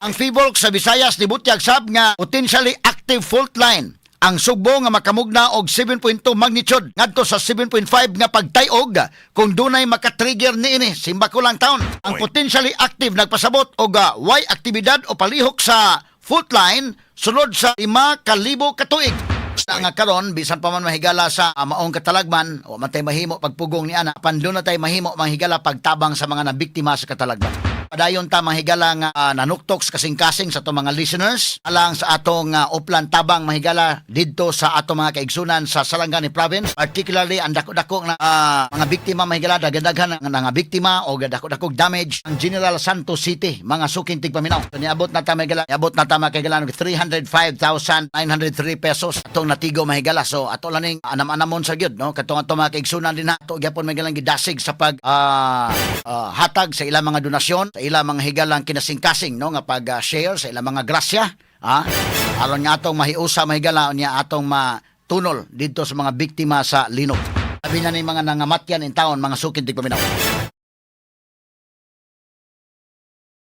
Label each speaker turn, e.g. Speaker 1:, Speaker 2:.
Speaker 1: Ang Phivolcs sa Visayas nibutyag sab nga potentially active fault line ang sugbo nga makamugna og 7.2 magnitude ngadto sa 7.5 nga pagtayog kung dunay makatrigger niini. Simba ko lang taon. Ang
Speaker 2: Oy.
Speaker 1: Potentially active nagpasabot og way aktibidad o palihok sa fault line sulod sa 5,000 ka tuig. Sa nga karon, bisan pa man, mahigala, sa maong katalagman, wa man tay mahimo pagpugong ni ana, apan duna tay mahimo, mahigala, pagtabang sa mga nabiktima sa katalagman. Padayon ta, mahigala, nga nanuktok sa kasing-kasing sa atong mga listeners alang sa atong uplan tabang, mahigala, didto sa atong mga kaigsunan sa Sarangani Province, particularly ang dako-dako nga mga biktima, mahigala, daghan-daghan nga nga biktima o dako-dako damage ang General Santos City, mga suking tigpaminaw. So, niabot na ta, mahigala, niabot na ta, mahigala, og 305,903 pesos atong natigo, mahigala. So ato lang ning anam-anamon sa gyud, no, katong atong mga kaigsunan din ato gyapon, mahigala, gidasig sa pag hatag sa ilang mga donasyon, sa ilang mga higalang kinasingkasing, no, nga pag share sa ilang mga grasya, aron nga atong mahiusa, mahigala, unya atong matunol didto sa mga biktima sa linog. Sabi na ni mga nangamatyan in taon, mga suking tigpaminaw.